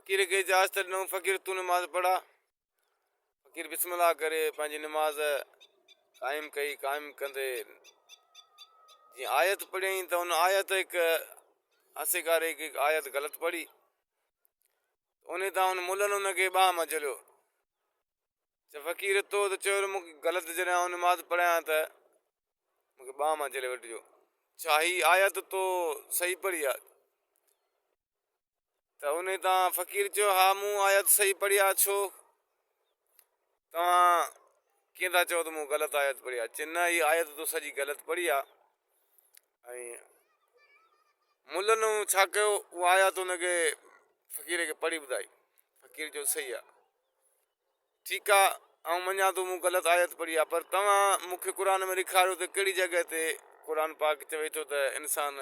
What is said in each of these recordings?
فقير کي اجازت ڏنو فقير تون نماز پڙها فقير بسم الله ڪري پنهنجي نماز قائم ڪئي قائم ڪندي جي آيت پڙهيائين ته ان آيت هڪ اسيڪاري هڪ آيت غلط پڙهي ان تان ان ملن ان کي ٻانهن مان جهليو چي فقير تو ته چيو مون کي غلط جڏهن آئون نماز پڙهايان ته مون کي ٻانهن مان جهلي وٺجو ڇا هي آيت تو صحيح پڙهي آ ته ان تان فقير چيو ها مون آيت صحيح پڙهي آ ڇو توهان ڪيئن ٿا چئو ته مون غلط آيت پڙهي آ چي نه هي آيت تو سڄي غلط پڙهي آ ۽ ملن ڇا ڪيو اها آيت ان کي فقير کي پڙهي ٻڌائي فقير چيو صحيح آ ٺيڪ آ آئون مڃان ٿو مون غلط آيت پڙهي آ پر توهان مون کي قرآن ۾ ڏيکاريو ته ڪهڙي جڳهه تي قرآن پاڪ چوي ٿو ته انسان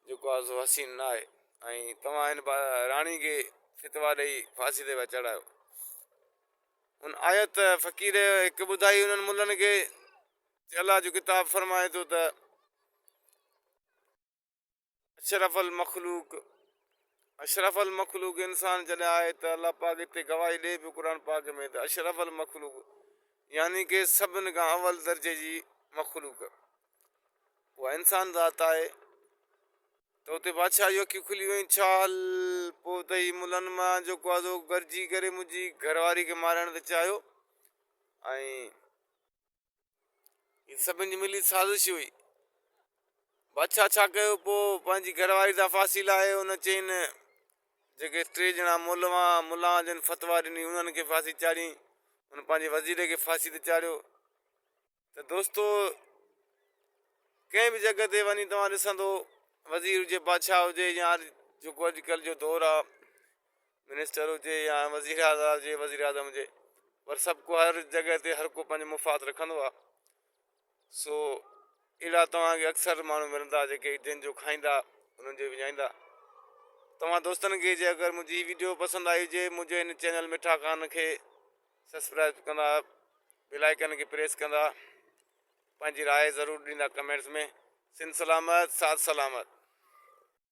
جيڪو آ سو حسين نه آهي ۽ توهان هن راڻي کي فتوا ڏئي ڦاسي تي پيا چڙهايو ان آيت فقير هڪ ٻڌائي انهن ملن کي الله جو ڪتاب فرمائي ٿو ته اشرف المخلوق اشرف المخلوق انسان جڏهن آهي ته الله پاڪ هتي گواهي ڏئي پيو قرآن پاڪ ۾ ته اشرف المخلوق يعني ڪي سڀن کان اول درجي جي مخلوق اها انسان ذات آهي ته اتي بادشاهه جون اکيون کلي ويون ڇا هل پوء ته هي ملن مان جيڪو آهي سو گرجي ڪري منهنجي گهر واري کي مارڻ ته چاهيو ۽ هي سڀن جي ملي سازش هئي. بادشاهه ڇا ڪيو پوء پنهنجي گهر واري تان ڦاسي لاهي ان چين جيڪي ٽي ڄڻا مولوا ملا جن فتوا ڏني انهن کي ڦاسي چاڙهي ان پنهنجي وزير کي ڦاسي تي چاڙهيو ته دوستو ڪنهن به جڳهه تي وڃي توهان ڏسندو وزير هجي بادشاهه هجي يا جيڪو اڄڪلهه جو دور آهي منسٽر هجي يا وزير اعليٰ هجي وزير اعظم هجي پر سڀ ڪو هر جڳهه تي هر ڪو پنهنجو مفاد رکندو آهي سو اهڙا توهان کي اڪثر ماڻهو ملندا جيڪي جن جو کائيندا انهن جو وڃائيندا توهان دوستن کي جي اگر منهنجي هي ويڊيو پسند آئي هجي منهنجي هن چينل مٺا خان کي سبسڪرائب ڪندا بيل آئيڪن کي پريس ڪندا پنهنجي راء ضرور ڏيندا ڪمينٽس ۾ سنڌ سلامت ساٿ سلامت.